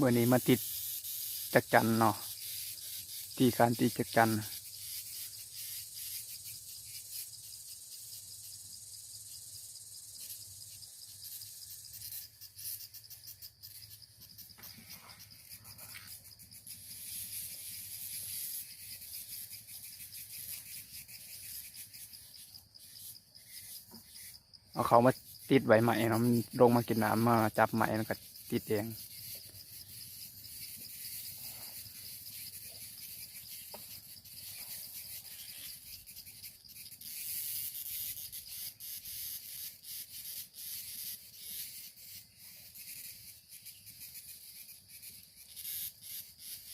ມື້ນີ້ມາຕິດຈັກຈັນເນາະ ຕີຄານຕີຈັກຈັນ. ເອົາເຂົ້າມາຕິດໃບໄມ້ເນາະ ມັນລົງມາກິນນ້ຳ ມາຈັບໄມ້ ມັນກໍຕິດເອງ.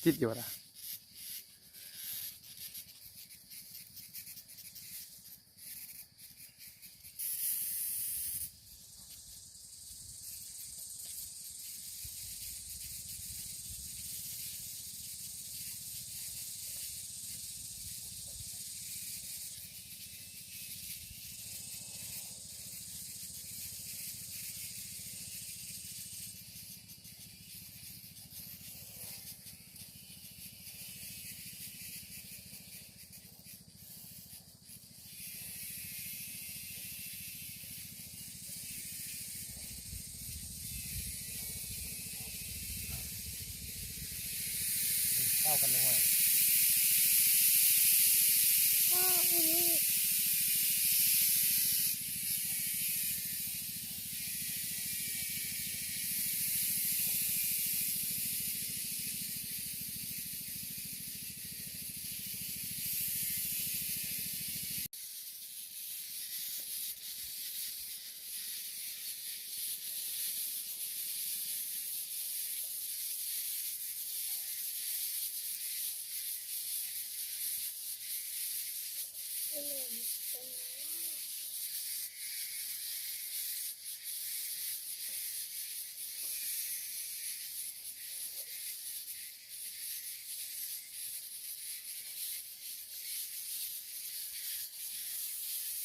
ຕິດຢູ່ລະ. ເຂົ້າກັນລະຫວາຍ.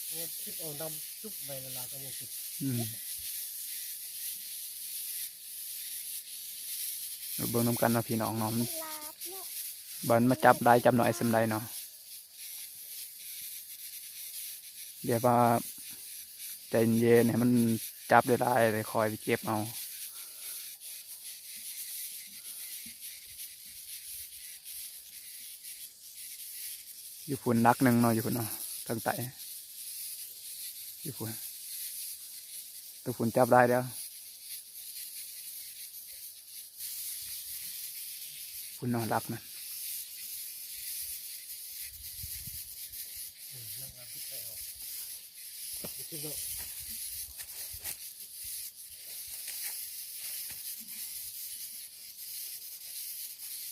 ເອົາຄລິບເອົານ້ຳຈຸບໄວ້ລະລາກໍບໍ່ຄິດ. ອືມ ເບິ່ງນຳກັນເນາະພີ່ນ້ອງເນາະ ມັນ ບາດມັນມາຈັບຫຼາຍຈັບໜ້ອຍສ່ຳໃດເນາະ. ແບບວ່າໃຈເຢັນໆ ໃຫ້ມັນຈັບຫຼາຍໆ ແລ້ວຄ່ອຍໄປເກັບເອົາ. ຢູ່ພຸ້ນຫຼັກໜຶ່ງເນາະ ຢູ່ພຸ້ນເນາະ ທາງໃຕ້ ຢູ່ພຸ້ນ ຕົວພຸ້ນຈັບຫຼາຍແລ້ວ. ພຸ້ນເນາະຫຼັກນັ້ນ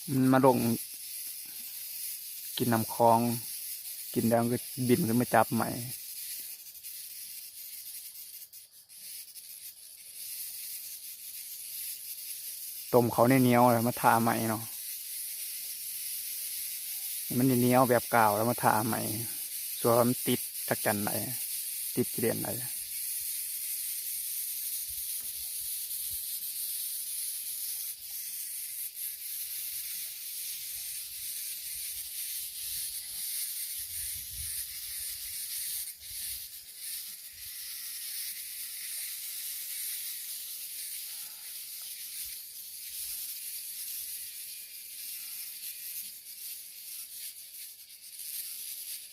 ມັນມາລົງກິນນ້ຳຂອງ ກິນແລ້ວມັນກໍບິນຂຶ້ນມາຈັບໃໝ່. ຕົ້ມເຂົ້າໜຽວໆ ແລ້ວມາທາໃໝ່ເນາະ ໃຫ້ມັນໜຽວໆ ແບບກາວ ແລ້ວມາທາໃໝ່ ສ່ວນວ່າມັນຕິດຈັກຈັນໃດ ຕິດຂີ້ເຫຼັ້ນໃດ.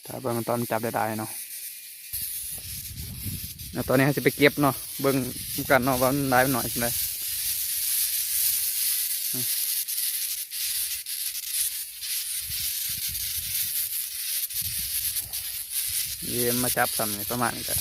ຖ້າເບິ່ງຕອນຈັບໄດ້ຫຼາຍເນາະ. ແລ້ວຕອນນີ້ເຮົາຊິໄປເກັບເນາະ ເບິ່ງນຳກັນເນາະວ່າມັນຫຼາຍມັນໜ້ອຍສ່ຳໃດ. ເອີ ມາຈັບສ່ຳນີ້ ປະມານນີ້ກະ